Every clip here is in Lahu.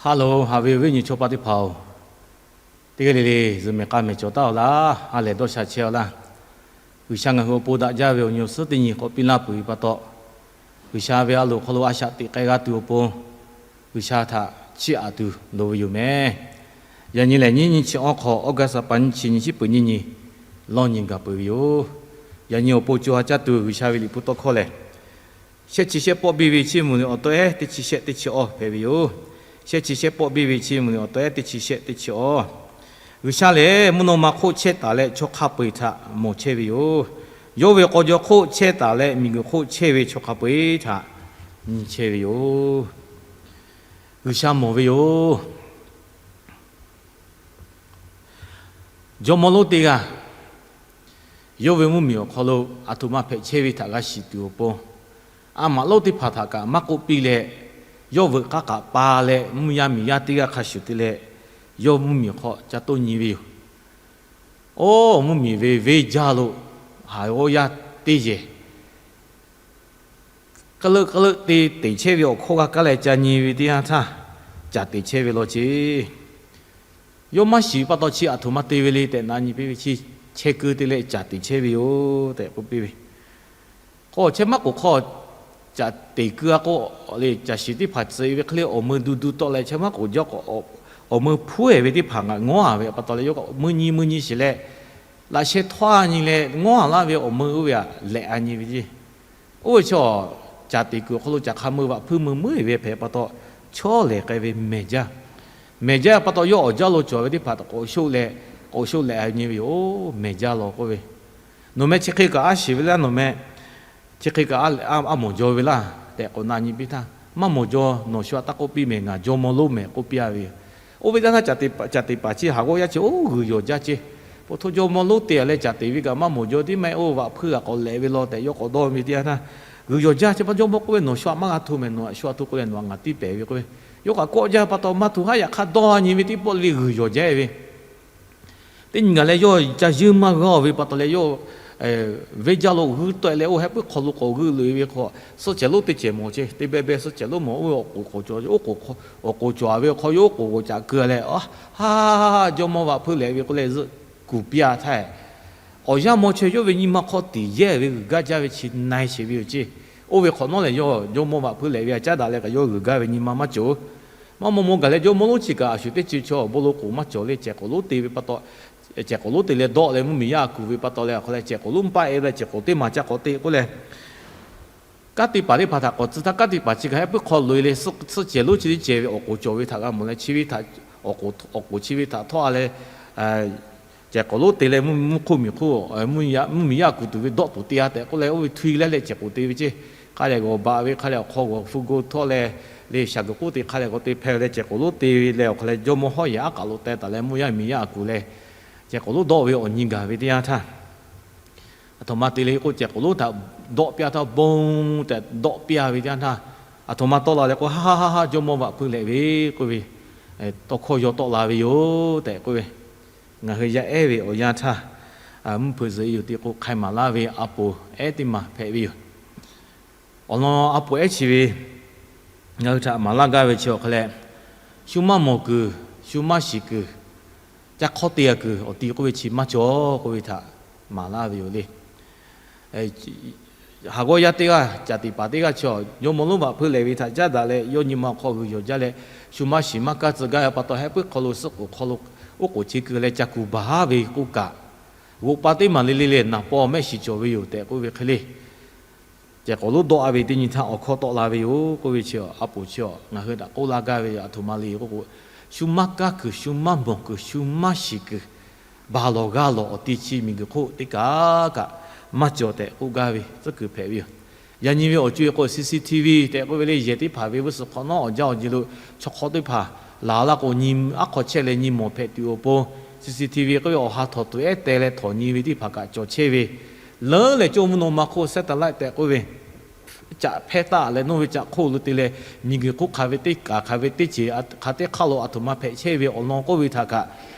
Hello, haꞈ ve awˬ viˉ awˬ nyi chaw pa teˇ hpaˍ-oˬ, teˇ g'aˇ le le zuhꞈ mehˍ k'a mehˍ cawˬ taˉ-oˬ laˇ. Ha lehˬ dawˇ sha chehˇ-oˬ laˇ. G'uiˬsha ngaˬ hui awˬ pon daꞈ jaˇ ve awˬ nyi awˬ suhˉ teˇ nyi k'awꞈ piˇ laˇ peuˬ ve pa taw, G'uiˬsha ve a loˍ hk'aw lo a shaꞈ teꞈ k'ai g'a tuˬ awˬ pon, G'uiˬsha htaꞈ chiˇ aꞈ tuˬ loˍ ve yoˬ mehˍ. Yaꞈ nyi lehˬ, nyiˇ nyi chi awˇ hk'awꞈ, August a pa nyiˇ chi nyi shiˉ peuˬ nyiˇ nyi lawˇ nyi gaˬ peuˬ ve yoˬ. Yaꞈ nyi awˬ pon co ha caˇ tuˬ G'uiˬsha ve Liꞈ hpu tawˇ hkawˇ lehˬ, shehˆ chi shehˆ pawˆ biˇ ve chiˇ mvuh liꞈ awˬ taw ehˉ teˇ chi shehˆ teˇ chi awˇ hpehꞈ ve yoˬ. Shehˆ chi shehˆ pawˆ biˇ ve chiˇ mvuh liꞈ awˬ taw ehˉ teˇ chi shehˆ teˇ chi awˇ. G'uiˬsha lehˬ, mvuhˇ naw ma hk'oˆ chehˇ taˍ leh chaw hk'a peu-eˬ htaꞈ mawˬ chehˇ ve yoˬ. Yawˇ ve k'aw jaw hk'oˆ chehˇ taˍ leh miˬguiˬ hk'oˆ chehˇ ve chaw hk'a peu-eˬ htaꞈ nyi chehˇ ve yoˬ. G'uiˬsha mawˬ ve yoˬ. Jawˇmawˇ lonˉ teˇ g'aˇ yawˇ ve mvuhˇmiˬ awˬ hk'aw lo aˬ htoꞈ ma hpehꞈ chehˇ ve htaꞈ g'a shiˍ tuˬ awˬ pon, a maꞈ lonˉ teˇ hpaˍ htaꞈ kaꞈ maˇ k'oˆ piˇ leh, yawˇ veuꞈ k'aˇ k'aꞈ pa leh mvuhˇ yaˇ miˬ yaˇ teˇ g'aˇ hk'a shuˍ te leh, yawˇ mvuhˇmiˬ hk'aw ca toˇ nyi ve yoˬ. Oˇ, mvuhˇmiˬ ve venˇ jaˇ lo haˍ g'awˇ yaˇ teˇ yehˬ k'eˆ leuˆ k'eˆ leuˆ te teꞈ chehˇ ve awˬ hkawˇ g'a kaˇ leh ca nyi ve teˇ yanˇ htaˇ, caˍ teꞈ chehˇ ve law ceˇ. Yawˇ maˇ shiˍ pa taw chi aˬ htoꞈ ma te ve le tehꞈ na nyi piˇ ve chi, chehˇ keu te leh caˍ teꞈ chehˇ ve yoˬ tehꞈ k'oˆ piˇ ve. K'o chehˇ maˇ k'oˍ hk'aw caˍ teꞈ keu a k'o, le caˬ shiˍ teˇ hpaˍ tcuh ve hk'e le awˬ meuˇ du du tawˆ leh chehˇ maˇ k'oˍ jaˇ k'o, awˬ meuˇ hpuˉ-ehˍ ve teˇ hpaˍ ngaˬ ngawˉ-a ve pa taw leh, yawˇ k'o meuˇ nyi meuˇ nyi shiˍ leh, laꞈ sheh htawˇ-a nyi leh ngawˉ-a laˇ ve awˬ meuˇ oˇ ve aꞈ lehꞈ-a nyi ve ceˇ. Oˇ ve chaw caˍ teꞈ kuiˬ awˬ hk'aw lo caˬ hk'a meuˇ vaꞈ hpuiˇ meuˇ meuˉ-eˬ ve hpehꞈ pa taw, chawˇ lehˬ k'ai ve mehˬ jaˇ. Mehˬ jaˇ pa taw, yawˇ awˬ jaˇ lo cawˬ ve teˇ hpaˍ k'awꞈ shoˆ leh, k'awꞈ shoˆ lehꞈ-a nyi ve yoˬ. Oˇ, mehˬ jaˇ law k'oˆ ve, nawˬ meh chi hk'e kaꞈ a shiˍ ve laˇ, nawˬ meh chi hk'e kaꞈ a mawˬ jaw ve laˇ tehꞈ k'awꞈ na nyi piˇ htaˇ, maˇ mawˬ jaw, nawˬ shu a taˇ k'oˆ piˇ mehˬ, ngaˬ jawˇmawˇ lonˉ mehˬ k'oˆ piˇ-a ve yoˬ. Oˇ ve teˇ yanˇ htaˇ caˍ teꞈ paˍ chi haˍ g'awˇ yaˇ chi oˇ g'uiˬ yawˬ jaˇ ceˇ. Pon hto jawˇmawˇ lonˉ te-a leh caˍ teꞈ ve kaꞈ maˇ mawˬ jaw tiˉ maˇ heˆ, oˇ vaꞈ hpuiˇ g'aꞈ k'awꞈ lehꞈ ve law tehꞈ yawˇ k'awꞈ dawˇ ve teˇ yanˇ htaˇ, g'uiˬ yawˬ jaˇ ceˇ. Maˇ jawˇmawˇ k'oˆ ve, nawˬ shu a maˇ g'a hto mehˬ, nawˬ a shu a hto k'o leh nawˬ a ngaˬ tiˇ pehˍ ve k'oˆ ve. Yawˇ k'aꞈ kawˆ jaˇ pa taw, maˇ hto haˉ yaꞈ hk'aˇ dawˇ nyi ve teˇ pawˆ le g'uiˬ yawˬ jaˇ ve teˇ nyi gaˬ leh yawˇ ca yeuˇ maˇ g'aˇ-oˬ ve pa taw leh, yawˇ venˇ jaˇ lo g'uiˇ tawˆ-e leh oˇ hehˆ puiˉ hk'aw lo k'awꞈ g'uiˇ loꞈ-e ve hk'aw, suhˆ cehˬ lonˉ teˇ cehˬ mawˬ ceˇ. Teˇ beh beh suhˆ cehˬ lonˉ mawˬ, oˇ ve awˬ k'oˍ cawˬ, oˇ k'oˍ cawˬ-a ve awˬ hk'aw yawˇ oˉ k'oˍ k'awꞈ caꞈ keu leh, a, ha, jawˇmawˇ vaꞈ hpuiˇ lehꞈ ve k'oˆ leh zuhˆ kuˬ piˇ-a htaˇ, awˬ yanˇ mawˇ chaweh yawˇ ve nyi ma hk'aw tiˍ yehˇ ve g'uiˬ gaˇ jaˇ ve chi na-e sheˍ ve yoˬ ceˇ. Oˇ ve hk'awꞈ nawˉ lehˬ, yawˇ jawˇmawˇ vaꞈ hpuiˇ lehꞈ ve a caˉ daꞈ leh kaꞈ yawˇ g'uiˬ gaˇ ve nyi ma maˇ cawˬ. Maˇ maw maw gaˬ leh jawˇmawˇ lonˉ chi kaꞈ a shu teˇ ceuˬ chaw awˬ bon lo k'oˍ maˇ cawˬ le, cehˬ k'oˍ lonˉ te ve pa taw, cehˬ k'oˍ lonˉ te leh dawˆ leh mvuhˇmiˬ yaˇ kuˬ ve pa taw leh awˬ hk'aw leh cehˬ k'oˍ lonˉ paˆ-e leh cehˬ k'oˍ teˇ maˬ ca k'awꞈ te k'oˆ leh, kanˉ te paˍ teˇ hpaˍ htaꞈ k'awꞈ tcuh htaˇ, kanˉ te paˍ chi kaꞈ hehˆ puiˉ hk'aw loꞈ-e leh suhˆ cehˬ lonˉ chi teˇ cehˬ ve awˬ k'oˍ cawˬ ve htaꞈ g'a mawˬ leh, chi ve htaꞈ, awˬ k'oˍ chi ve htaꞈ htawˇ-a leh, cehˬ k'oˍ lonˉ te leh mvuhˇ hk'oˆ miˬ hk'oˆ mvuhˇmiˬ yaˇ kuˬ tuˬ ve dawˆ tuˬ te-a tehꞈ k'oˆ leh, oˇ ve htu-e leh leh cehˬ k'oˍ te ve ceˇ. Hk'a leh g'awˬ baꞈ ve, hk'a leh awˬ hk'aw g'awˬ hpu go htawˇ leh, le shaˍ g'uiˬ k'oˆ te hk'a leh g'awˬ te hpehˇ leh cehˬ k'oˍ lonˉ te ve leh awˬ hk'aw leh jawˇmawˇ hawˉ yehˬ aˉ k'aꞈ lo teh taˍ leh mvuhˇ yaˇ miˬ yaˇ kuˬ leh, cehˬ k'oˍ lonˉ dawˆ ve awˬ nyi gaˬ ve teˇ yanˇ htaˇ, aˬ htoꞈ ma te le k'o, cehˬ k'oˍ lonˉ htaꞈ dawˆ piˇ-a htaˇ bon tehꞈ dawˆ piˇ-a ve teˇ yanˇ htaˇ, aˬ htoꞈ ma tawˆ la leh k'o, ha ha ha ha, jawˇmawˇ vaꞈ hpuiˇ lehꞈ ve k'oˆ ve, tawˇ hkawˇ yaw tawˆ la ve yoˬ tehꞈ k'oˆ ve, ngaˬ hui yaˇ ehˉ ve awˬ yanˇ htaˇ, mvuhˇ hpeuꞈ zuhꞈ-e yoˬ te k'o, hk'ai maˍ laˇ ve a poˍ ehˉ teˇ maˬ hpehꞈ ve yoˬ. Awˬ lawn a poˍ ehˉ chi ve ngaˬ hui htaꞈ maˍ laˇ gaˇ ve chi awˬ hk'aw leh, shu maˇ mawˬ kuiˬ, shu maˇ shiˍ kuiˬ, ca hk'awˇ te-a kuiˬ awˬ ti k'oˆ ve chi maˇ cawˬ k'oˆ ve htaꞈ maˍ laˇ ve yoˬ le. Haˍ g'awˇ yaˇ teˇ g'aˇ, caˍ tiꞈ paˍ teˇ g'aˇ chi awˬ jawˇmawˇ lonˉ vaꞈ hpuiˇ lehꞈ ve htaꞈ caˉ daꞈ leh, yawˇ nyi ma awˬ hk'aw g'uiˬ yawˬ jaˇ leh, shu maˇ shiˍ maˇ kaˇ tcuh gaˇ ve pa taw, hehˆ puiˉ hk'aw lo suhˆ k'oˍ hk'aw lo oˉ k'oˍ chi keu leh ca kuˬ baˬ ve k'oˆ kaꞈ, g'oꞈ pa teˇ maˬ le le lehˬ naˍ paw mehˆ shiˍ cawˬ ve yoˬ tehꞈ k'oˆ ve hk'e le. Cehˬ k'oˍ lonˉ dawˆ-a ve teˇ nyi htaˇ awˬ hkawˇ tawˆ la ve yoˬ k'oˆ ve chi, a poˍ chi ngaˬ hui htaꞈ k'oˆ laˇ gaˇ ve, aˬ htoꞈ ma le k'oˆ k'o, shu maˇ kaˇ kuiˬ, shu maˇ mawˬ kuiˬ, shu maˇ shiˍ kuiˬ, baˬ lawˬ g'aˇ lawˬ awˬ ti chi miˬguiˬ hk'oˆ teˇ kaꞈ kaꞈ maˇ cawˬ tehꞈ k'oˆ gaˇ ve tcuhˉ kuiˬ hpehꞈ ve yoˬ. Yaꞈ nyi ve awˬ co-e k'o, C C T V tehꞈ k'oˆ ve le, yehˬ teˇ hpaˍ ve g'uˇ suhˍ hk'awꞈ nawˉ awˬ jaˇ awˬ ji lo chaw hk'awˇ teˇ hpaˍ laˬ laˇ k'o, nyi aˉ hk'aw chehˇ leh nyi mawˬ hpehꞈ tuˬ awˬ pon, C C T V k'oˆ ve awˬ ha htawnˍ tuˬ ehˉ teh leh htawnˍ nyi ve teˇ hpaˍ kaꞈ cawˬ chehˇ ve, leuˉ leh cawˇ mvuhˇ naw ma hk'oˆ satellite tehꞈ k'oˆ ve caꞈ hpehˇ taˆ leh nawˇ ve caꞈ hk'oˆ lo te leh, miˬguiˬ hk'oˆ hk'aˬ ve teˇ kaˬ hk'aˬ ve teˇ ceuˬ hk'aˬ teˇ hk'aˇ lo aˬ htoꞈ ma hpehꞈ chehˇ ve awˬ lawn k'oˆ ve htaꞈ kaꞈ,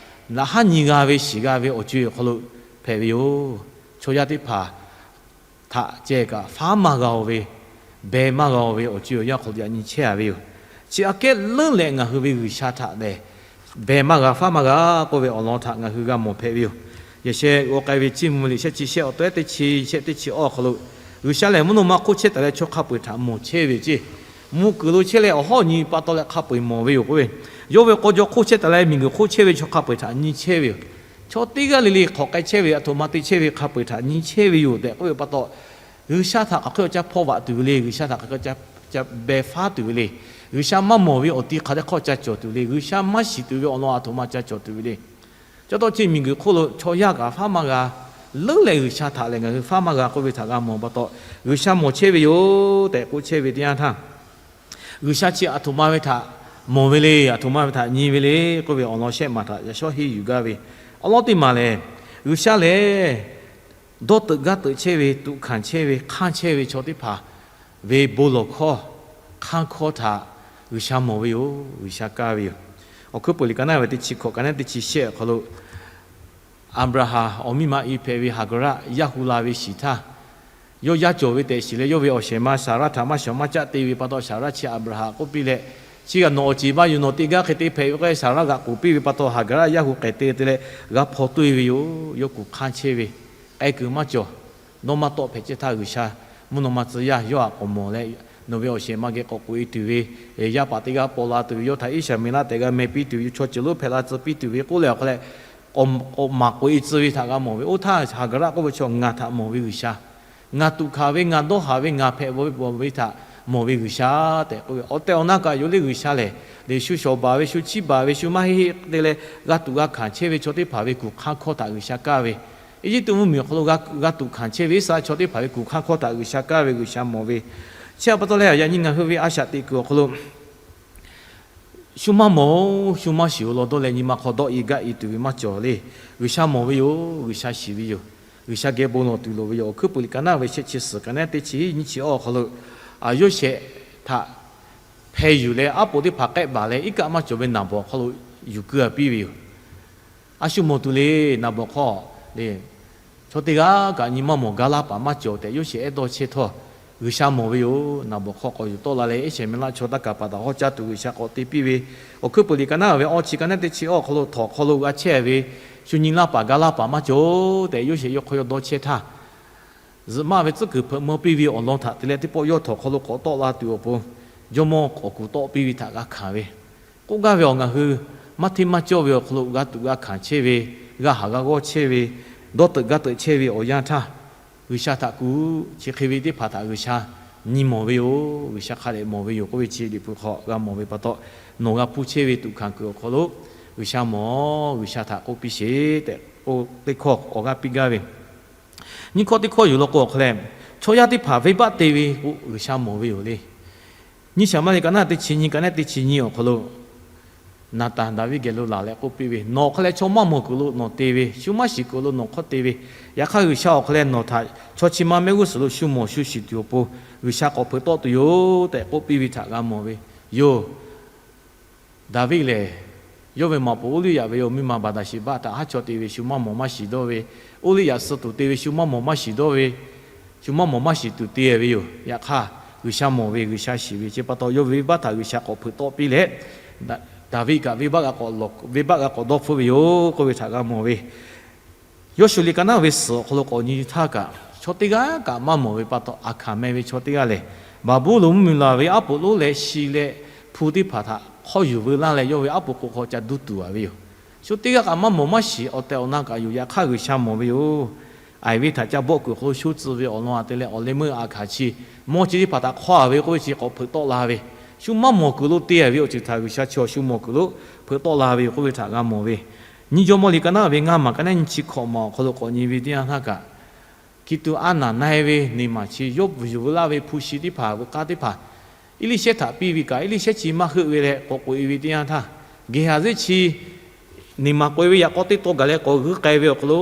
naꞈ haˉ nyi g'a ve shiˍ g'a ve awˬ co-e awˬ hk'aw lo hpehꞈ ve yoˬ. Chaw yaˇ teˇ hpaˍ htaꞈ ceh kaꞈ faˉ maˇ g'a-o ve, beh maˇ g'a-o ve awˬ co-e awˬ yanˇ hk'aw lo yaꞈ nyi chehˇ-a ve yoˬ. Chi aꞈ kehˉ leuˉ leh ngaˬ hui ve G'uiˬsha htaꞈ lehˬ, behˬ maˇ g'a, faˉ maˇ g'a k'oˆ ve awˬ lawn htaꞈ ngaˬ hui g'a mawˬ hpehꞈ ve yoˬ. Yaꞈ sheh g'aw k'ai ve Chiˇ mvuh liꞈ shehˆ chi shehˆ awˬ tawehˉ teˇ chi shehˆ teˇ chi awˇ awˬ hk'aw lo, G'uiˬsha lehˬ mvuhˇ naw ma hk'oˆ chehˇ taˍ leh chaw hk'a peu-eˬ htaꞈ mawˬ chehˇ ve yoˬ ceˇ. Mvuh kuiˬ lo chehˇ leh awˬ hawˉ nyi pa taw leh hk'a peu-eˬ mawˬ ve yoˬ k'oˆ ve. Yawˇ ve k'aw jaw hk'oˆ chehˇ taˍ leh miˬguiˬ hk'oˆ chehˇ ve chaw hk'a peu-eˬ htaꞈ nyi chehˇ ve yoˬ. Chaw teˇ g'aˇ le le hk'awꞈ k'ai chehˇ ve, aˬ htoꞈ ma te chehˇ ve hk'a peu-eˬ htaꞈ nyi chehˇ ve yoˬ tehꞈ k'oˆ ve pa taw, G'uiˬsha htaꞈ hk'aˬ hk'e awˬ caˇ hpawˇ vaꞈ tuˬ ve le, G'uiˬsha htaꞈ hk'aˬ hk'e awˬ caˇ behˬ faˉ tuˬ ve le, G'uiˬsha maˇ mawˬ ve awˬ ti hk'aˬ hk'e hk'aw ca cawˬ tuˬ le, G'uiˬsha maˇ shiˍ tuˬ ve awˬ lawn aˬ htoꞈ ma ca cawˬ tuˬ ve le. Chi pa taw chi miˬguiˬ hk'oˆ lo chaw yaˇ kaꞈ faˉ maˇ g'a, leuˉ leh G'uiˬsha htaꞈ lehˬ ngaˬ hui faˉ maˇ g'a k'oˆ ve htaꞈ g'a mawˬ pa taw, G'uiˬsha mawˬ chehˇ ve yoˬ tehꞈ k'oˆ chehˇ ve teˇ yanˇ htaˇ, G'uiˬsha chi aˬ htoꞈ ma ve htaꞈ mawˬ ve le, aˬ htoꞈ ma ve htaꞈ nyi ve le k'oˆ ve awˬ lawn shehˆ maˬ htaꞈ yaꞈ shawˉ henˇ yuˬ gaˇ ve awˬ lawn teˇ maˬ lehˬ, G'uiˬsha lehˬ dawˇ teuꞈ gaˇ teuꞈ chehˇ ve, tuꞈ hkanˍ chehˇ ve, hk'anˇ chehˇ ve chaw teˇ hpaˍ ve bon lawˬ hkawˇ, hk'anˇ hkawˇ htaꞈ G'uiˬsha mawˬ ve yoˬ, G'uiˬsha kaˇ ve yoˬ. Awˬ hkuiˉ peuˬ liꞈ ka naˉ ve teˇ chi hkawꞈ, ka naˉ teˇ chi shehˆ awˬ hk'aw lo, Aˍbraˍhanˍ awˬ miˇ ma i hpehꞈ ve Haˍgaˍraˆ yaˇ hu la ve shiˍ htaˇ, yawˇ yaˇ cawˬ ve tehꞈ shiˍ leh, yawˇ ve awˬ shehˍ ma Saˍraˆ htaꞈ maˇ shawˍ maˇ caˆ te ve pa taw, Saˍraˆ chi Aˍbraˍhanˍ k'oˆ piˇ leh, Chi kaꞈ nawˬ awˬ ceˬ maˇ yuˬ, nawˬ teˇ g'aˇ hk'e te hpehꞈ ve k'o, Saˍraˆ g'aꞈ k'oˍ piˇ ve pa taw, Haˍgaˍraˆ yaˇ hu k'ehˬ te te leh g'a hpaw toˇ e ve yoˬ. Yawˇ kuˬ hk'anˇ chehˇ ve, k'ai kuiˬ maˇ cawˬ. Nawˇ maˇ tawˆ hpehꞈ ceh htaˇ, G'uiˬsha mvuhˇ naw ma tcuh yaˇ yawˇ htaꞈ k'awꞈ mawˬ leh, nawˬ ve awˬ shehˍ ma geh k'awꞈ k'oꞈ e tuˬ ve, yaˇ paˍ teˇ g'aˇ paw la tuˬ ve, yawˇ htaꞈ Iˉsaˍmeˍlaˆ tehꞈ g'a meh piˇ tuˬ ve, chaw ceuˬ lonˉ hpehꞈ la tcuh piˇ tuˬ ve k'oˆ leh awˬ hk'aw leh, k'awꞈ maˍ k'oꞈ e tcuh ve htaꞈ g'a mawˬ ve. Oˇ htaˇ Haˍgaˍraˆ k'oˆ ve chaw, Ngaˬ htaꞈ mawˬ ve G'uiˬsha, ngaˬ tuꞈ hkanˍ ve, ngaˬ dawˇ haˍ ve, ngaˬ hpehꞈ ve htaꞈ mawˬ ve G'uiˬsha tehꞈ k'oˆ ve. Awˬ tehˬ awˬ na kaꞈ yoˬ le, G'uiˬsha lehˬ, leꞈ shu shawˍ baˬ ve, shu chiˇ baˬ ve, shu maˇ heˆ heˆ te leh g'a tuꞈ g'a hkanˍ chehˇ ve chaw teˇ hpaˍ ve kuˬ hk'anˇ hkawˇ htaꞈ G'uiˬsha kaˇ ve. Eˇjiˇtuꞈ mvuhˇmiˬ awˬ hk'aw lo g'a tuꞈ hkanˍ chehˇ ve Iˉsaˍreˍlaˆ chaw teˇ hpaˍ ve kuˬ hk'anˇ hkawˇ htaꞈ G'uiˬsha kaˇ ve, G'uiˬsha mawˬ ve. Chi pa taw leh yaꞈ nyi ngaˬ hui ve a shaꞈ teꞈ kuiˬ awˬ hk'aw lo shu maˇ mawˬ, shu maˇ shiˍ-oˬ law dawˇ leh nyi ma hk'aw dawˆ e gaˆ e tuˬ ve maˇ cawˬ le. G'uiˬsha mawˬ ve yoˬ, G'uiˬsha shiˍ ve yoˬ, G'uiˬsha geh bon lawˬ tuˬ loˍ ve yoˬ. Awˬ hkuiˉ peuˬ liꞈ ka naˉ ve shehˆ chi suhˍ, ka naˉ teˇ chi nyiˇ chi awˇ awˬ hk'aw lo, Yoˇsehꞈ htaꞈ hpeh yuˬ leh aˉ poꞈ teˇ hpaˍ k'ehˆ baˬ leh iˉ kaˆ maˇ cawˬ ve naˍ bawˍ hk'aw lo yuˬ keu a piˇ ve yoˬ. A shu mawˬ tuˬ le, naˍ bawˍ hk'aw le, chaw teˇ g'aˇ kaꞈ nyi maˇ mawˬ, gaˇ laˇ paˍ maˇ cawˬ tehꞈ Yoˇsehꞈ ehˉ dawˇ chehˇ htawˇ, G'uiˬsha mawˬ ve yoˬ. Naˍ bawˍ hk'aw k'awꞈ yuˬ tawˆ la leh Iˉsaˍreˍlaˆ chaw taˇ kaˍ paˍ htaꞈ hawˉ caˇ tuˬ G'uiˬsha k'awꞈ te piˇ ve. Awˬ hkuiˉ peuˬ liꞈ ka naˉ ve awˇ chi, ka naˉ teˇ chi awˇ awˬ hk'aw lo, htawnˍ hk'aw lo g'a chehˇ ve shu nyi laˇ paˍ gaˇ laˇ paˍ maˇ cawˬ tehꞈ Yoˇsehꞈ yawˇ hk'aw yawˇ dawˇ chehˇ htaˇ, zuhꞈ maˆ ve tcuhˉ kuiˬ hpeuꞈ meuˇ piˇ ve awˬ lawn htaꞈ te leh teˇ pawˆ yawˇ htawnˍ hk'aw lo k'awꞈ tawˆ la tuˬ awˬ pon, jawˇmawˇ k'awꞈ kuˬ tawˆ piˇ ve htaꞈ g'a hkanˍ ve. K'oˆ gaˇ ve awˬ, ngaˬ hui maˇ hteˇ maˇ cawˇ ve awˬ hk'aw lo g'a tuꞈ g'a hkanˍ chehˇ ve, g'a haˍ g'a g'awˇ chehˇ ve, dawˇ teuꞈ gaˇ teuꞈ chehˇ ve awˬ yanˇ htaˇ, G'uiˬsha htaꞈ kuˬ, chi hk'e ve teˇ hpaˍ htaꞈ G'uiˬsha nyi mawˬ ve yoˬ, G'uiˬsha hk'a dehꞈ mawˬ ve yoˬ k'oˆ ve chi Liꞈ hpu hk'aw g'a mawˬ ve pa taw, nawˬ g'a hpuˇ chehˇ ve tuꞈ hkanˍ kuiˬ awˬ hk'aw lo G'uiˬsha mawˬ, G'uiˬsha htaꞈ k'oˆ piˇ sheˍ tehꞈ k'oˆ teˇ hkawˇ awˬ g'aˇ piˇ gaˇ ve. Nyiˇ hkawˇ teˇ hkawˇ yoˬ law k'o awˬ hk'aw leh, chaw yaˇ teˇ hpaˍ venˇbaˆ te ve k'o G'uiˬsha mawˬ ve yoˬ le. Nyiˇ Saˍmo liꞈ ka naˉ teˇ chi nyiˇ, ka naˉ teˇ chi nyiˇ awˬ hk'aw lo, Naˍtanˍ Daˍviˆ geh lo laˬ leh k'oˆ piˇ ve, Nawˬ awˬ hk'aw leh chaw maˇ mawˬ kuiˬ lo nawˬ te ve, shu maˇ shiˍ kuiˬ lo nawˬ hk'awˇ te ve, yaꞈ hk'aˇ G'uiˬsha awˬ hk'aw leh nawˬ htaꞈ chaw chi ma mehˆ g'uˇ suhˍ lo shu mawˬ shu shiˍ tuˬ awˬ pon G'uiˬsha k'awꞈ hpeuꞈ tawˆ tuˬ yoˬ tehꞈ k'oˆ piˇ ve htaꞈ g'a mawˬ ve yoˬ. Daˍviˆ lehˬ, yawˇ ve maꞈ poˍ Uˇliˇyaꞈ ve awˬ miˇ ma Baˍdaˍsheˍbaˆ htaꞈ haˉ chaw te ve shu maˇ mawˬ maˇ shiˍ dawˇ ve, Uˇliˇyaꞈ suh tuˬ te ve shu maˇ mawˬ maˇ shiˍ dawˇ ve, shu maˇ mawˬ maˇ shiˍ tuˬ te ve yoˬ. Yaꞈ hk'aˇ G'uiˬsha mawˬ ve, G'uiˬsha shiˍ ve, chi pa taw yawˇ ve venˇbaˆ htaꞈ G'uiˬsha k'awꞈ hpeuꞈ tawˆ piˇ leh, Daˍviˆ kaꞈ venˇbaˆ g'a k'awꞈ dawˇ hpfuhˆ ve yoˬ k'oˆ ve htaꞈ g'a mawˬ ve. Yawˇshuˍ liꞈ ka naˉ ve suhˍ awˬ hk'aw lo k'awꞈ nyi htaˇ kaꞈ, chaw teˇ g'aˇ kaꞈ maˇ mawˬ ve pa taw, Aˍhkaˍ meh ve chaw teˇ g'aˇ lehˬ, Baˍbuˍlonˍ mvuhˇmiˬ laˬ ve aˉ poꞈ lonˉ leh shi leh hpu teˇ hpaˍ htaꞈ hk'awˇ yuˬ veu laˇ leh yawˇ ve aˉ poꞈ k'o hk'aw ca duˇ tuˬ a ve yoˬ. Shu teˇ g'aˇ kaꞈ maˇ mawˬ maˇ shiˍ, awˬ tehˬ awˬ na kaꞈ yoˬ. Yaꞈ hk'aˇ G'uiˬsha mawˬ ve yoˬ. Aiˍ ve htaꞈ ca bawˆ kuiˬ awˬ hk'aw lo sho tcuh ve awˬ lawn a te leh awˬ leh meuˇ Aˍhkaˍ chi mawˇ chi teˇ hpaˍ htaꞈ hk'awˇ a ve k'oˆ ve chi k'awꞈ hpeuꞈ tawˆ la ve. Shu maˇ mawˬ kuiˬ lo te a ve awˬ ceuˬ htaꞈ G'uiˬsha chi awˬ shu mawˬ kuiˬ lo hpeuꞈ tawˆ la ve yoˬ k'oˆ ve htaꞈ g'a mawˬ ve. Nyiˇ Jawˇmawˇ liꞈ ka naˉ ve ngaˇ maˬ ka naˉ nyiˇ chi hkawꞈ maˬ awˬ hk'aw lo k'awꞈ nyi ve teˇ yanˇ htaˇ kaꞈ, hkiˬ tuꞈ a naˍ na-e ve neˬ maˬ chi yawˇ yuˬ veu laˇ ve hpu shi teˇ hpaˍ veuꞈ k'aˇ teˇ hpaˍ, Eˇliˇshehˇ htaꞈ piˇ ve kaꞈ, Eˇliˇshehˇ chi maˇ heuˆ ve leh k'awꞈ k'oꞈ e ve teˇ yanˇ htaˇ, Geˍhaˍziˆ chi neˬ maˬ k'oꞈ e ve yaꞈ k'aw teˇ taw gaˬ leh k'awꞈ g'uiˇ k'ai ve awˬ hk'aw lo,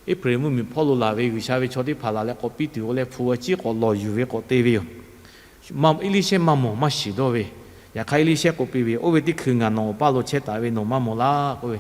Eˇphreˍlaˍmiˆ mvuhˇmiˬ hpawˇ lo laˬ ve G'uiˬsha ve chaw teˇ hpaˍ laˬ leh k'awꞈ piˇ tuˬ k'o leh hpu a ciˉ k'awꞈ lawˬ yuˬ ve k'awꞈ te ve yoˬ. Eˇliˇshehˇ maˇ mawˬ maˇ shiˍ dawˇ ve. Yaꞈ hk'aˇ Eˇliˇshehˇ k'oˆ piˇ ve, Oˇ ve teˇ hkui ngaˬ nawˬ awˬ paˇ lo chehˇ taˍ ve nawˬ maˇ mawˬ laˇ k'oˆ ve.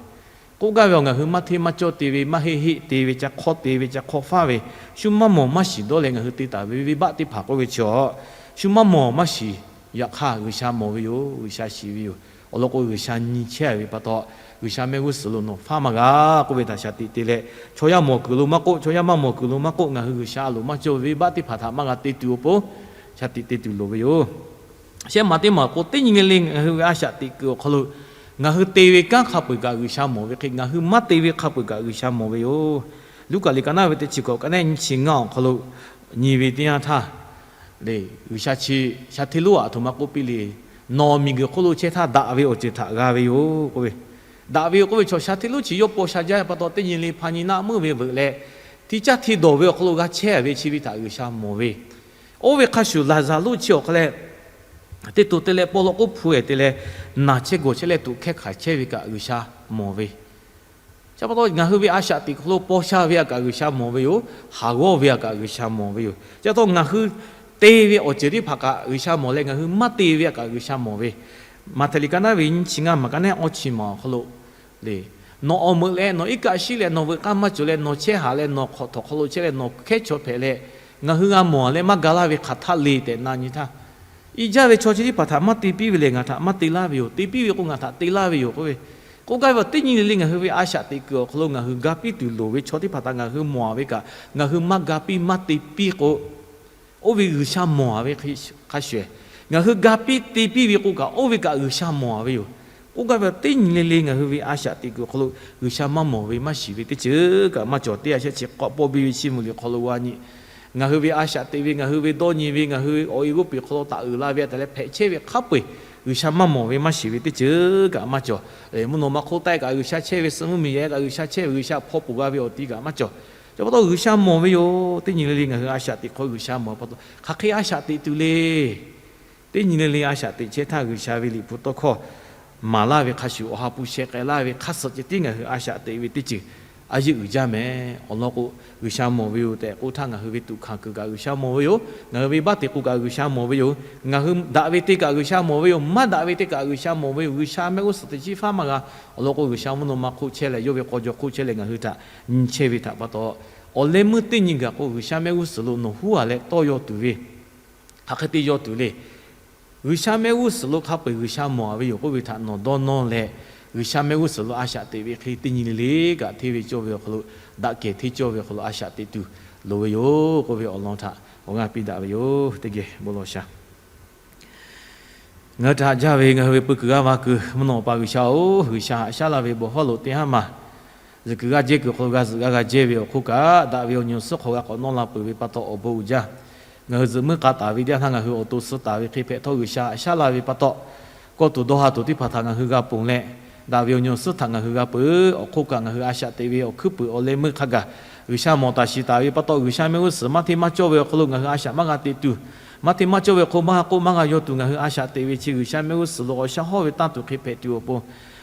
K'oˆ gaˇ ve awˬ, ngaˬ hui maˇ hteˇ maˇ cawˇ te ve, maˇ heˆ heˆ te ve, ca hk'awˇ te ve, ca hk'awˇ faˉ ve, shu maˇ mawˬ maˇ shiˍ dawˇ leh ngaˬ hui te taˍ ve venˇbaˆ teˇ hpaˍ k'oˆ ve chi awˬ, shu maˇ mawˬ maˇ shiˍ Yaꞈ hk'aˇ G'uiˬsha mawˬ ve yoˬ, G'uiˬsha shiˍ ve yoˬ. Awˬ lawn k'o, G'uiˬsha nyi chehˇ ve pa taw, G'uiˬsha mehˆ g'uˇ suhˍ lo nawˬ faˉ maˇ g'a k'oˆ ve htaꞈ shaˍ tiꞈ te leh, chaw yaˇ mawˬ kuiˬ lo maˇ k'oˆ, chaw yaˇ maˇ mawˬ kuiˬ lo maˇ k'oˆ, ngaˬ hui G'uiˬsha a loˍ maˇ cawˇ ve venˇbaˆ teˇ hpaˍ htaꞈ maˇ g'a te tuˬ awˬ pon, shaˍ tiꞈ te tuˬ loˍ ve yoˬ. Shehˆ maˬ teˇ maˬ k'o, teˇ nyi le le ngaˬ hui ve a shaꞈ teꞈ kuiˬ awˬ hk'aw lo ngaˬ hui te ve kanˉ hk'a peu-eˬ kaꞈ G'uiˬsha mawˬ ve hk'e, ngaˬ hui maˇ te ve hk'a peu-eˬ kaꞈ G'uiˬsha mawˬ ve yoˬ. Luˉkaꞈ liꞈ ka naˉ ve teˇ chi kawꞈ ka naˉ nyiˇ chi ngaˇ awˬ hk'aw lo nyi ve teˇ yanˇ htaˇ, le, G'uiˬsha chi sha hteˇ lonˉ aˬ htoꞈ ma k'oˆ piˇ le. Nawˬ miˬguiˬ hk'oˆ lo chehˇ htaˇ daꞈ ve awˬ ceuˬ htaꞈ g'a ve yoˬ k'oˆ ve. Daꞈ ve yoˬ k'oˆ ve chaw sha hteˇ lonˉ chi yawˇ paw sha jaˇ ve pa taw, teˇ nyi le hpa nyi naˆ meuˇ ve veuꞈ leh, hti caˇ hti dawˬ ve awˬ hk'aw lo g'a chehˇ ve chi ve htaꞈ G'uiˬsha mawˬ ve. Oˇ ve hk'a shuˍ Laˍzaˍruˆ chi awˬ hk'a leh, teˇ to te leh paw law k'oˆ hpu-eˬ te leh, naˬ chehˇ gawˬ chehˇ leh tuꞈ hkehˇ hkanˍ chehˇ ve kaꞈ G'uiˬsha mawˬ ve. Chi pa taw ngaˬ hui ve a shaꞈ teꞈ hk'aw lo paw sha ve htaꞈ kaꞈ G'uiˬsha mawˬ ve yoˬ. Haˍ g'awˇ ve htaꞈ kaꞈ G'uiˬsha mawˬ ve yoˬ. Chi pa taw ngaˬ hui te ve awˬ ceuˬ teˇ hpaˍ kaꞈ G'uiˬsha mawˬ leh, ngaˬ hui maˇ te ve htaꞈ kaꞈ G'uiˬsha mawˬ ve. Maꞈhtehˍ liꞈ ka naˉ ve nyiˇ chi ngaˇ maˬ ka naˉ awˇ chi maˬ awˬ hk'aw lo le, nawˬ awˬ meuꞈ leh nawˬ iˉ kaˆ shiˉ leh nawˬ veuꞈ k'aˇ maˇ cawˬ leh nawˬ chehˇ haꞈ leh nawˬ hk'awꞈ htawnˍ hk'aw lo chehˇ leh nawˬ hkehˉ chaw hpehꞈ leh, ngaˬ hui g'a mawˬ leh maˇ ga laˇ ve hk'aˬ htaˆ le tehꞈ na nyi htaˇ, iˉ jaˇ ve chaw chi teˇ hpaˍ htaꞈ maˇ te piˇ ve lehˬ, ngaˬ htaꞈ maˇ te laˇ ve yoˬ. Te piˇ ve k'o, ngaˬ htaꞈ te laˇ ve yoˬ k'oˆ ve. K'oˆ gaˇ ve teˇ nyi le le ngaˬ hui ve a shaꞈ teꞈ kuiˬ awˬ hk'aw lo ngaˬ hui ga piˇ tuˬ loˍ ve chaw teˇ hpaˍ htaꞈ ngaˬ hui mawˬ ve kaꞈ, ngaˬ hui maˇ ga piˇ maˇ te piˇ k'o, oˇ ve G'uiˬsha mawˬ ve hk'a shuˍ, ngaˬ hui ga piˇ te piˇ ve k'o kaꞈ, oˇ ve kaꞈ G'uiˬsha mawˬ ve yoˬ. K'oˆ gaˇ ve teˇ nyi le le ngaˬ hui ve a shaꞈ teꞈ kuiˬ awˬ hk'aw lo G'uiˬsha maˇ mawˬ ve maˇ shiˍ ve teˇ ceuˬ kaꞈ maˇ cawˬ. Teˇ a shehˆ chi k'awꞈ pawˆ biˇ ve chiˇ mvuh liꞈ hk'aw lo g'a nyi, ngaˬ hui ve a shaꞈ teꞈ ve, ngaˬ hui ve dawˇ nyi ve, ngaˬ hui awˬ e g'oˇ peˬ hk'aw lo taˍ uiˍ la ve htaꞈ leh hpehꞈ chehˇ ve hk'a peu-eˬ, G'uiˬsha maˇ mawˬ ve maˇ shiˍ ve teˇ ceuˬ kaꞈ maˇ cawˬ. Mvuhˇ naw ma hk'oˆ taˆ-e kaꞈ G'uiˬsha chehˇ ve, suh mvuhˇmiˬ yaꞈ-e kaꞈ G'uiˬsha chehˇ ve, G'uiˬsha hpaw poˬ g'a ve awˬ ti kaꞈ maˇ cawˬ. Chi pa taw G'uiˬsha mawˬ ve yoˬ. Teˇ nyi le le ngaˬ hui a shaꞈ teꞈ hk'aw G'uiˬsha mawˬ pa taw, hk'aˬ hk'e a shaꞈ teꞈ tuˬ le. Teˇ nyi le le a shaꞈ teꞈ chehˇ htaˇ, G'uiˬsha ve liꞈ hpu tawˇ hkawˇ maˍ laˇ ve hk'a shuˍ, awˬ ha hpu sheh k'ai laˇ ve hk'a suhˍ ceh tiˉ ngaˬ hui a shaꞈ teꞈ ve teˇ ceuˬ a yeˇ uiˍ jaˇ mehˍ. Awˬ lawn k'o, G'uiˬsha mawˬ ve yoˬ tehꞈ k'oˆ htaˇ, ngaˬ hui ve tuꞈ hkanˍ kuiˬ kaꞈ G'uiˬsha mawˬ ve yoˬ. Ngaˬ hui ve baˆ teꞈ k'o kaꞈ G'uiˬsha mawˬ ve yoˬ. Ngaˬ hui daꞈ ve te kaꞈ G'uiˬsha mawˬ ve yoˬ. Maˇ daꞈ ve te kaꞈ G'uiˬsha mawˬ ve yoˬ. G'uiˬsha mehˆ g'uˇ suhˍ teꞈ chiˉ faˉ maˇ g'a. Awˬ lawn k'o, G'uiˬsha mvuhˇ naw ma hk'oˆ chehˇ leh, yawˇ ve k'aw jaw hk'oˆ chehˇ leh ngaˬ hui htaꞈ nyi chehˇ ve htaꞈ pa taw, awˬ leh meuˇ teˇ nyi gaˬ k'o, G'uiˬsha mehˆ g'uˇ suhˍ lo nawˬ huˉ a leh tawˇ yaw tuˬ ve hk'aˬ hk'e te yaw tuˬ le. G'uiˬsha mehˆ g'uˇ suhˍ lo hk'a peu-eˬ G'uiˬsha mawˬ ve yoˬ k'oˆ ve htaꞈ nawˬ dawˇ nawˇ leh, G'uiˬsha mehˆ g'uˇ suhˍ lo a shaꞈ teꞈ ve hk'e teˇ nyi le le kaꞈ hteˇ ve cawˇ ve awˬ hk'aw lo, daꞈ kehˬ hteˇ cawˇ ve awˬ hk'aw lo a shaꞈ teꞈ tuˬ loˍ ve yoˬ k'oˆ ve awˬ lawn htaꞈ awˬ g'aˇ piˇ daꞈ ve yoˬ. Teˇ geh bon lawˬ sha. Ngaˬ hui htaꞈ haꞈ jaˇ ve ngaˬ hui ve peu kuiˬ g'aˇ va kuiˬ mvuhˇ naw pa G'uiˬsha-oˬ, G'uiˬsha haꞈ shaˉ laˇ ve bon hawˉ lo teˇ haˉ maˬ zuhꞈ kuiˬ g'aˇ jehˇ kuiˬ hk'aw lo g'a zuhꞈ g'a g'a jehˇ ve awˬ hk'oˆ kaꞈ, daꞈ ve awˬ nyi awˬ suhˉ hk'aw g'a k'awꞈ nawˇ la peuˬ ve pa taw awˬ bon uiˍ jaˇ. Ngaˬ hui zuhꞈ muiˉ k'a taˍ ve teˇ yanˇ htaˇ ngaˬ hui awˬ to suh taˍ ve hk'e hpehꞈ htawˇ, G'uiˬsha haꞈ shaˉ laˇ ve pa taw, kawˇ tuˬ dawˇ ha tuˬ teˇ hpaˍ htaꞈ ngaˬ hui g'a ponˬ leh, daꞈ ve awˬ nyi awˬ suhˉ htaꞈ ngaˬ hui g'a peuˬ. Awˬ hk'oˆ kaꞈ ngaˬ hui a shaꞈ teꞈ ve awˬ hkuiˉ puiˍ awˬ leh meuˇ hk'a gaˬ G'uiˬsha mawˬ taˍ shiˍ taˍ ve pa taw, G'uiˬsha mehˆ g'uˇ suhˍ maˇ hteˇ maˇ cawˇ ve awˬ hk'aw lo ngaˬ hui a shaꞈ maˇ g'a teꞈ tuˬ, maˇ hteˇ maˇ cawˇ ve awˬ hk'aw maˇ ha k'oˆ maˇ g'a yaw tuˬ, ngaˬ hui a shaꞈ teꞈ ve chi G'uiˬsha mehˆ g'uˇ suhˍ lo awˬ shaˉ hawˉ ve tanˇ tuˬ hk'e hpehꞈ tuˬ awˬ pon,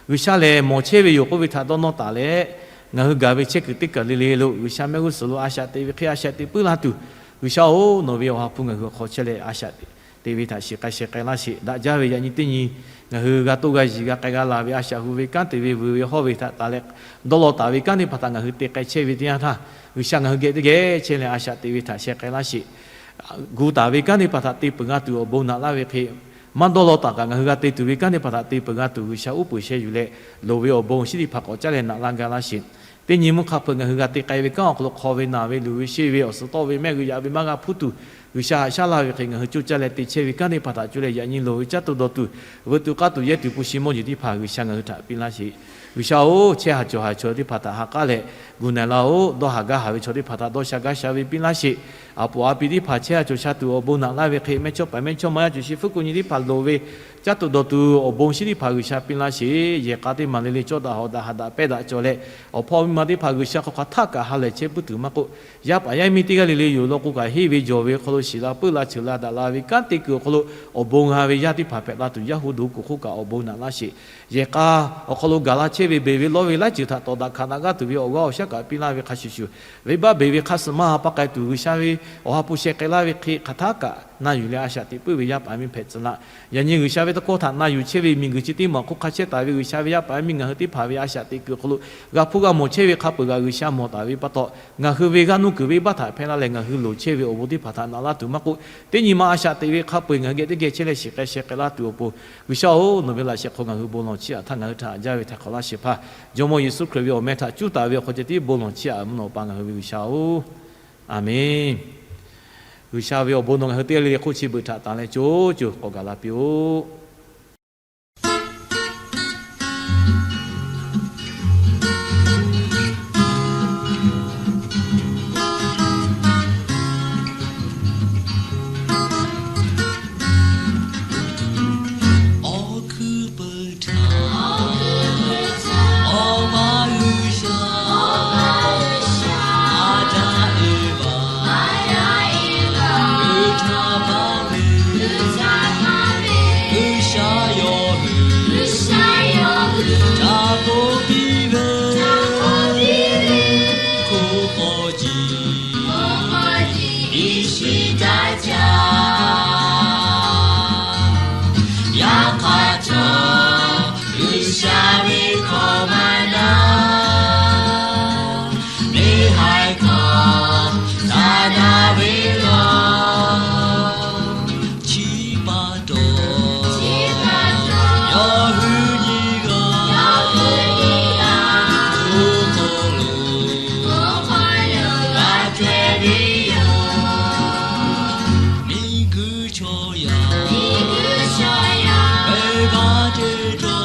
G'uiˬsha lehˬ mawˬ chehˇ ve yoˬ k'oˆ ve htaꞈ dawˇ nawˇ taˍ leh, ngaˬ hui gaˬ ve chehˇ kuiˬ teˇ kaˬ le le lo G'uiˬsha mehˆ g'uˇ suhˍ lo a shaꞈ teꞈ ve hk'e a shaꞈ teꞈ puiˉ laˇ tuˬ, G'uiˬsha-oˬ, nawˬ ve awˬ ha hpu ngaˬ hui awˬ hk'aw chehˇ leh a shaꞈ teꞈ ve htaꞈ shiˍ k'ai sheh k'ai laˇ sheˍ. Daꞈ jaˇ ve yaꞈ nyi teˇ nyi ngaˬ hui g'a toˇ g'a yiˬ g'a k'ai g'a laˬ ve a shaꞈ hu ve kanˉ te ve vuiˬ ve hawˇ ve htaꞈ taˍ leh, dawˇ law taˍ ve kanˉ teˇ hpaˍ htaꞈ ngaˬ hui te k'ai chehˇ ve teˇ yanˇ htaˇ, G'uiˬsha ngaˬ hui geh teˇ geh chehˇ leh a shaꞈ teꞈ ve htaꞈ sheh k'ai laˇ sheˍ. Gu taˍ ve kanˉ teˇ hpaˍ htaꞈ te peuˬ g'a tuˬ awˬ bon naꞈ laˇ ve hk'e, maˇ dawˇ law taˍ kaꞈ ngaˬ hui g'a te tuˬ ve kanˉ teˇ hpaˍ htaꞈ te peuˬ g'a tuˬ G'uiˬsha uˉ peunˍ sheh yuˬ leh, loˍ ve awˬ bon chi teˇ hpaˍ k'awꞈ caˉ leh naꞈ laˇ gaˇ laˇ sheˍ. Teˇ nyi mvuhˇ hk'a hpeuꞈ ngaˬ hui g'a te k'ai ve kanˉ awˬ hk'aw lo hk'aw ve naˬ ve luˬ ve sheˆ ve awˬ suhˍ tawˆ ve mehˆ g'uˇ yaꞈ ve maˇ g'a hpuˇ tuˬ, G'uiˬsha haꞈ shaˉ laˇ ve hk'e ngaˬ hui coˇ caˇ leh te chehˇ ve kanˉ teˇ hpaˍ htaꞈ coˇ leh yaꞈ nyi loˍ ve caˉ tuˬ dawˬ tuˬ, veuꞈ tuˬ k'aˇ tuˬ yehˇ tuˬ hpu shi mawˇ jeˬ teˇ hpaˍ G'uiˬsha ngaˬ hui htaꞈ piˇ laˇ sheˍ. G'uiˬsha-oˬ, chehˇ haˍ cawˬ haˍ chaw teˇ hpaˍ htaꞈ ha k'aˉ leh gu na laˇ-oˆ. Dawˇ haˍ gaˇ haˍ ve chaw teˇ hpaˍ htaꞈ dawˇ sha gaˇ sha ve piˇ laˇ sheˍ. A poˍ a pi teˇ hpaˍ chehˇ haˍ cawˬ sha tuˬ awˬ bon naꞈ laˇ ve hk'e, mehˇchawˇ paˍ mehˇchawˇma yaˇ cawˬ shi hpfuhˆ ku nyi teˇ hpaˍ loˍ ve caˉ tuˬ dawˬ tuˬ awˬ bon chi teˇ hpaˍ G'uiˬsha piˇ laˇ sheˍ. Yehˬ k'a teˇ maˬ le le cawˇ daꞈ hawˍ daꞈ haꞈ daꞈ pehˇ daꞈ cawˬ leh, awˬ hpawˇ miˇ ma teˇ hpaˍ G'uiˬsha hk'aw hk'aˬ htaˆ kaꞈ ha lehˬ chehˇ puiˉ tuˬ maˇ k'oˆ, yaˇ paˍ yaˇ miˇ teˇ g'aˇ le le yoˬ law k'o kaꞈ henˇ ve jawˬ ve awˬ hk'aw lo shiˍ la puiˉ la cheuˬ la daꞈ la ve kanˉ te kuiˬ awˬ hk'aw lo awˬ bon g'a ve yaˇ teˇ hpaˍ hpehꞈ la tuˬ, yaˇ hu doꞈ kuˬ hk'oˆ kaꞈ awˬ bon naꞈ laˇ sheˍ. Yehˬ k'a awˬ hk'aw lo gaˬ la chehˇ ve beˬ ve lawˇ ve laiˉ ceuˬ htaꞈ tawˍ daꞈ hkanˍ daꞈ gaˇ tuˬ ve awˬ g'aˇ awˬ shaˉ kaꞈ piˇ laˇ ve hk'a shuˍ shuˍ, venˇbaˆ beˬ ve hk'a suhˍ maˇ ha pa k'ai tuˬ, G'uiˬsha ve awˬ ha hpu sheh k'ai laˇ ve hk'e hk'aˬ htaˆ kaꞈ na yuˬ leh a shaꞈ teꞈ puiˉ ve yaˇ paˍ miˇ hpehꞈ tcuh laˇ. Yaꞈ nyi G'uiˬsha ve tawˇ hkawˇ htaꞈ na yuˬ chehˇ ve miˬguiˬ chi teˇ maˬ hk'oˆ hk'a chehˇ taˍ ve G'uiˬsha ve yaˇ paˍ miˇ ngaˬ hui teˇ hpaˍ ve a shaꞈ teꞈ kuiˬ awˬ hk'aw lo g'a hpuˇ g'a mawˬ chehˇ ve hk'a peu-eˬ kaꞈ G'uiˬsha mawˬ taˍ ve pa taw, ngaˬ hui ve g'aˇ nuˇ kuiˬ ve baˆ htaꞈ hpehˇ laˇ leh ngaˬ hui loˍ chehˇ ve awˬ bon teˇ hpaˍ htaꞈ naꞈ laˇ tuˬ maˇ k'oˆ, teˇ nyi ma a shaꞈ teꞈ ve hk'a peu-eˬ ngaˬ hui geh teˇ geh chehˇ leh shiˍ k'ai sheh k'ai laˇ tuˬ awˬ pon, G'uiˬsha-oˬ, nawˬ ve laꞈ sheh hk'aw ngaˬ hui bon lawˬ chiˇ aꞈ htaˇ ngaˬ hui htaꞈ jaˇ ve htaꞈ hk'awꞈ laˇ shehˍ hpaˇ Jawˇmawˇ Yeˍsuˆ Hkriꞈ ve awˬ meh htaꞈ cuˉ taˍ ve awˬ hk'aw ceh tiˉ bon lawˬ chiˇ aꞈ mvuhˇ naw pa ngaˬ hui ve G'uiˬsha-oˬ, Aˍmenˍ. G'uiˬsha ve awˬ bon nawˬ ngaˬ hui teˇ g'aˇ le le hk'oˆ chi beuꞈ htaꞈ tanˬ leh co co k'awꞈ gaˬ la piˇ-oˆ. Awˬ hkuiˉ peuˬ htaꞈ Awˬ pa G'uiˬsha, Aˍdanˍ Eˍvaꞈ, G'uiˬ htaꞈ maˇ ve, G'uiˬsha yawˇ hui htaꞈ k'oˆ piˇ ve, hk'oˆ k'aw jiˬ, iˉ shiˍ taˇ caˇ. Yaꞈ hk'aˇ htawˇ, G'uiˬsha ve hkawˇ maˇ na, neˇ haiˬ hkawˇ taˇ na ve lawˬ. Chi pa taw, yawˇ hui nyi g'a, oˇ hk'aw lo g'a caweh ve yoˬ. Miˬguiˬ chaw yaˇ, venˇbaˆ teˇ taw,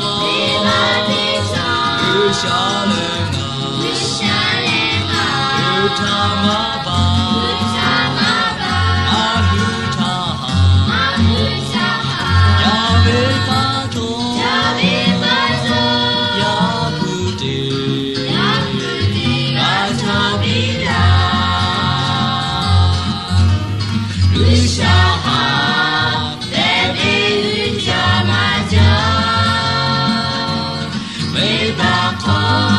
G'uiˬsha leh ngaˬ, G'uiˬ htaꞈ maˇ baˬ, a hui htaꞈ haꞈ, yaˇ ve pa taw, yaˇ hpu te, g'a cawˇ piˇ laˇ. G'uiˬsha haꞈ peꞈ ve uiˍ jaˇ maˇ jaˇ, venˇbaˆ hk'aw